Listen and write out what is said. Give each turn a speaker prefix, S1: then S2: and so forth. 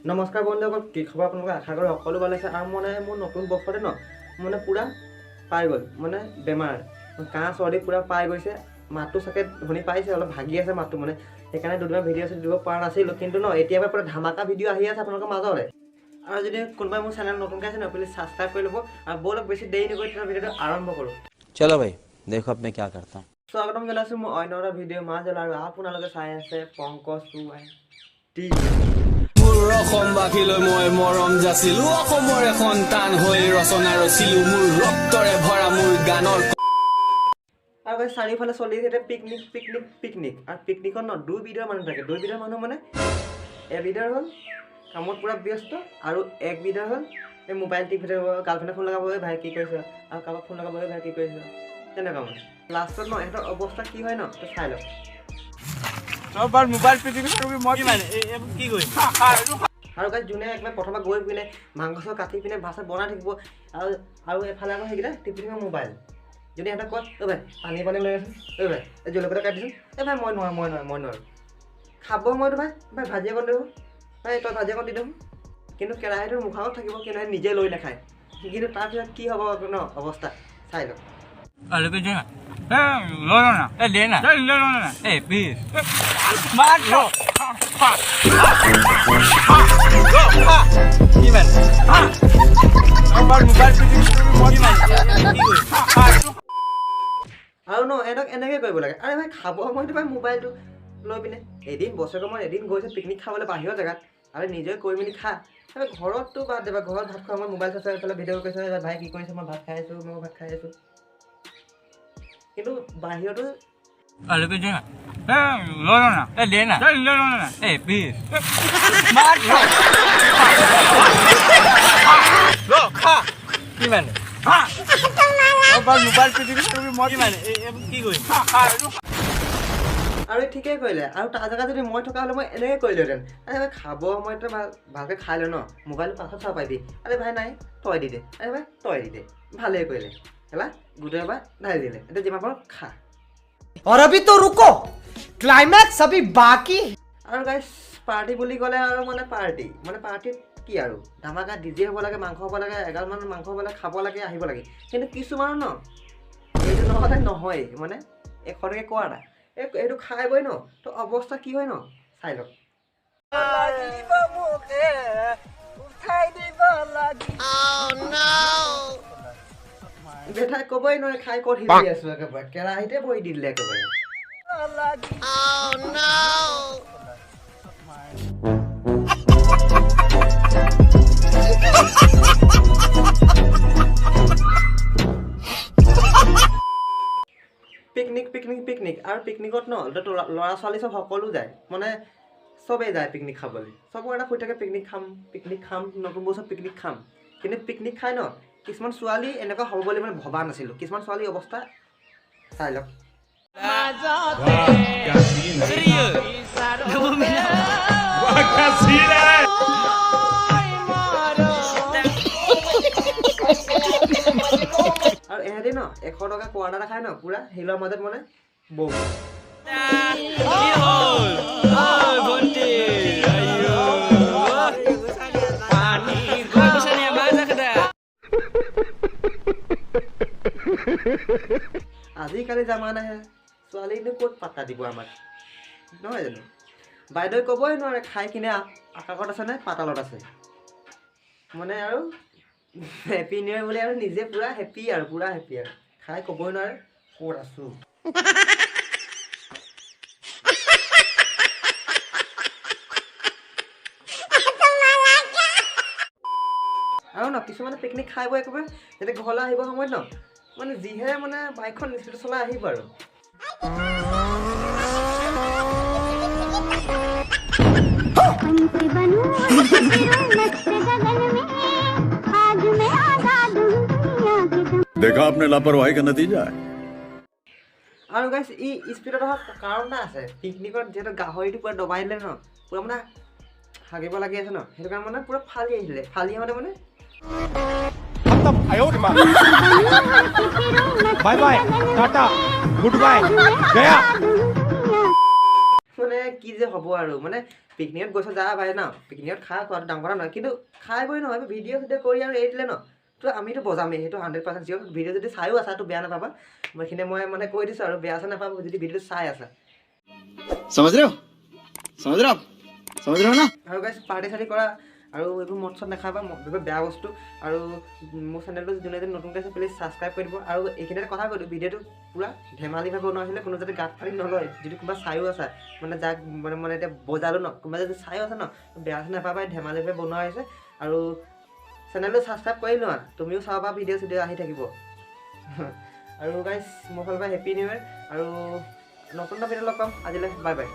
S1: নমস্কাৰ বন্ধুসকল, কি খবৰ আপোনালোকে? আশা কৰোঁ সকলো ভালে আছে। আৰু মানে মোৰ নতুন বছৰতে ন মানে পূৰা পাই গ'ল, মানে বেমাৰ, কাহ চৰ্দি পূৰা পাই গৈছে। মাতটো চাগে শুনি পাইছে, অলপ ভাগি আছে মাতটো, মানে সেইকাৰণে দুদিনমান ভিডিঅ' চিডিঅ' দিব পৰা নাছিলোঁ। কিন্তু ন এতিয়াৰ পৰা পূৰা ধামাকা ভিডিঅ' আহি আছে আপোনালোকৰ মাজলৈ। আৰু যদি কোনোবাই মোৰ চেনেল নতুনকৈ আছে ন, প্লিজ ছাবস্ক্ৰাইব কৰি ল'ব। আৰু ব'লক, বেছি দেৰি নকৰি তেতিয়া ভিডিঅ'টো আৰম্ভ কৰোঁ।
S2: चलो भाई, देखो अब मैं क्या करता हूँ।
S1: স্বাগতম জনাইছোঁ মোৰ অন্য এটা ভিডিঅ' মাজলৈ আৰু আপোনালোকে চাই আছে পংকজ টি।
S3: মোৰ অসমবাসীলৈ মই মৰম যাচিলো, অসমৰে সন্তান হৈ ৰচনা ৰচিলো, মোৰ ৰক্তৰে ভৰা মোৰ গানৰ
S1: আৰু guys, চাৰিওফালে চলি আছে এতিয়া পিকনিক, পিকনিক, পিকনিক। আৰু পিকনিকত ন দুই বিধৰ মানুহ থাকে। দুই বিধৰ মানুহ মানে এবিধৰ হ'ল কামত পূৰা ব্যস্ত আৰু একবিধৰ হ'ল এই মোবাইল টিপি থাকিব, গাৰ্লফ্ৰেণ্ডে ফোন লগাব, "ঐ ভাই, কি কৰিছ?" আৰু কাৰোবাক ফোন লগাব, "ঐ ভাই, কি কৰিছ?" তেনেকুৱা। মানে লাষ্টত ন ইহঁতৰ অৱস্থা কি হয় ন তই চাই লওক।
S4: মোবাইল পিটিকি। মই
S5: কি কৰিম?
S1: আৰু গাইজ, যোনে একবাৰ প্ৰথমে গৈ পিনে মাংস চাংস কাটি পিনে ভাত চাত বনাই থাকিব আৰু এফালে আকৌ সেইকেইটা টিপি থাকিব মোবাইল। যদি সিহঁতক কয়, "ঐ ভাই, পানী পানী লৈ আছোন, ঐ ভাই, এই জলকীয়া কাটি দিছোন", "এই ভাই, মই নোৱাৰোঁ, মই নোৱাৰোঁ, মই নোৱাৰোঁ।" খাব সময়তো, "ভাই, ভাই, ভাজি অকণ দিব, ভাই, তই ভাজি অকণ দি দেখোন।" কিন্তু কেৰাহীটোৰ মুখৰ আগত থাকিব, কিন্তু সিহঁতে নিজে লৈ নাখায়। কিন্তু তাৰপিছত কি হ'ব ন অৱস্থা চাই লওক।
S5: আলু দে না।
S4: লৈ ল না।
S5: এ দে না।
S4: লৈ ল না।
S5: এ প্লিজ।
S4: মাৰ।
S5: কিমান?
S4: মোবাইল পিটিকি। মই
S5: কি কৰিম?
S1: আৰু ন এহঁতক এনেকৈ কৰিব লাগে। আৰে ভাই, খাব সময়তো ভাই মোবাইলটো লৈ পিনে এদিন বছৰেকৰ মূৰত এদিন গৈছে পিকনিক খাবলৈ বাহিৰৰ জেগাত আৰু নিজে কৰি মেলি খা। আৰু ঘৰততো বাদ দে, ঘৰত ভাত খোৱা সময়ত মোবাইল চাইছে, এইফালে ভিডিঅ' কৰিছে, "ভাই, কি কৰিছে? মই ভাত খাই আছোঁ, মই ভাত খাই আছোঁ।" কিন্তু বাহিৰতো
S5: আলু দে না।
S4: লৈ ল না।
S5: এ দে না।
S4: লৈ ল না।
S5: এ প্লিজ।
S4: মাৰ।
S5: কিমান?
S4: মোবাইল পিটিকি। মই
S5: কিমান? কি কৰিম?
S1: আৰু ঠিকেই কৰিলে। আৰু তাৰ জেগাত যদি মই থকা হ'লে মই এনেকৈ কৰিলোহেঁতেন। আৰে ভাই, খাব সময়তে ভাল ভালকৈ খাই ল ন, মোবাইলটো পাছত চাব পাৰিবি। আৰে ভাই, নাই, তই দি দে, আৰে ভাই, তই দি দে। ভালেই কৰিলে, খেলা গোটেই এবাৰ ঢালি দিলে, এতিয়া যিমান পাৰ খা।
S6: और अभी तो रुको, क्लाइमैक्स अभी बाकी है।
S1: আৰু গাইছ, পাৰ্টি বুলি ক'লে আৰু মানে পাৰ্টি মানে পাৰ্টিত কি আৰু ধামাকা ডিজে হ'ব লাগে, মাংস হ'ব লাগে, এগালমান মাংস হ'ব লাগে, খাব লাগে, আহিব লাগে। কিন্তু কিছুমানৰ ন এইটো নহ'লে নহয়, মানে এশটকীয়া কোৱা এটা এই এইটো খাই বৈ ন তো অৱস্থা কি হয় ন চাই লওক।
S6: উঠাই দিব লাগিব।
S1: বেটাই ক'বই নোৱাৰে খাই ক'ত সিজি আছো, একেবাৰে কেৰাহীতে বহি দি দিলে একেবাৰে। Picnic, picnic, picnic. আৰু পিকনিকত ন ল'ৰা ছোৱালী চব সকলো যায়, মানে চবেই যায় পিকনিক খাবলৈ। চবৰ এটা ফুৰি থাকে, পিকনিক খাম, পিকনিক খাম, নতুন বছৰ পিকনিক খাম। কিন্তু পিকনিক খাই ন কিছুমান ছোৱালী এনেকুৱা হ'ব বুলি মানে ভবা নাছিলোঁ। কিছুমান ছোৱালীৰ অৱস্থা চাই লওক।
S5: Serius?
S4: क्या सीन है!
S1: আৰু এহেঁতি ন 100 টকা কোৱাৰ্টাৰ এটা খাই ন পূৰা শিলৰ মাজত মানে বৌ।
S5: কি হ'ল? ঐ ভণ্টি, আইঅ। ঐ গোসানীয়া, মাছ আছে।
S1: আজিকালি জামানাহে, ছোৱালীনো ক'ত পাত্তা দিব আমাক, নহয় জানো? বাইদেৱে ক'বই নোৱাৰে খাই কিনে আকাশত আছে নে পাতালত আছে। মানে আৰু হেপী নিউ ইয়েৰ বুলি আৰু নিজে পূৰা হেপী আৰু পূৰা হেপী আৰু খাই ক'বই নোৱাৰে ক'ত আছোঁ। আৰু ন কিছুমানে পিকনিক খাই বৈ একেবাৰে যেতিয়া ঘৰলৈ আহিব সময়ত ন মানে যিহে মানে বাইকখন স্পীডত চলাই আহিব আৰু।
S7: पंछी बनूं फिरूं मस्त गगन में, आज मैं आजाद हूँ दुनिया के
S8: देखा आपने लापरवाही का नतीजा है।
S1: আৰু গাইছ, ই স্পীডত অহা কাৰণ এটা আছে। পিকনিকত যিহেতু গাহৰিটো পূৰা দবাই দিলে ন, পূৰা মানে হাগিব লাগি আছে ন, সেইটো কাৰণে মানে পূৰা ফালি আহিলে। ফালি আহোঁতে মানে
S4: bye bye, tata, good bye, गया।
S1: মানে কি যে হ'ব আৰু মানে পিকনিকত গৈছ যা ভাই ন, পিকনিকত খা, খোৱাটো ডাঙৰ কথা নহয়, কিন্তু খাই বৈ নহয় ভিডিঅ' চিডিঅ' কৰি আৰু এৰি দিলে ন, তো আমিতো বজামেই, সেইটো 100% চিয়'ৰ। ভিডিঅ' যদি চায়ো আছা তো বেয়া নাপাবা, মই এইখিনি মই মানে কৈ দিছোঁ আৰু বেয়া চেয়া নাপাবা যদি ভিডিঅ'টো চাই আছা।
S9: समझ रहे हो, समझ रहे हो आप, समझ रहे हो ना?
S1: আৰু গাইজ পাৰ্টি চাৰ্টি কৰা আৰু এইবোৰ মদ চদ নাখাবা, এইবোৰ বেয়া বস্তু। আৰু মোৰ চেনেলটো যোনে যোনে নতুনকৈ আছে প্লিজ ছাবস্ক্ৰাইব কৰি দিব। আৰু এইখিনিতে কথা কৈ দিওঁ, ভিডিঅ'টো পূৰা ধেমালিভাৱে বনোৱা হৈছিলে, কোনো যাতে গাত পাতি নলয়। যদি কোনোবা চায়ো আছা মানে যাক মানে মানে এতিয়া বজালোঁ ন, কোনোবা যদি চায়ো আছা ন বেয়া চেয়া নাপাবা, ধেমালিভাৱে বনোৱা হৈছে। আৰু চেনেলটো ছাবস্ক্ৰাইব কৰি লোৱা, তুমিও চাবা ভিডিঅ' চিডিঅ' আহি থাকিব। আৰু গাইজ মোৰ ফালৰ পৰা হেপী নিউ ইয়েৰ, আৰু নতুন এটা ভিডিঅ' লগ পাম, আজিলৈ বাই বাই।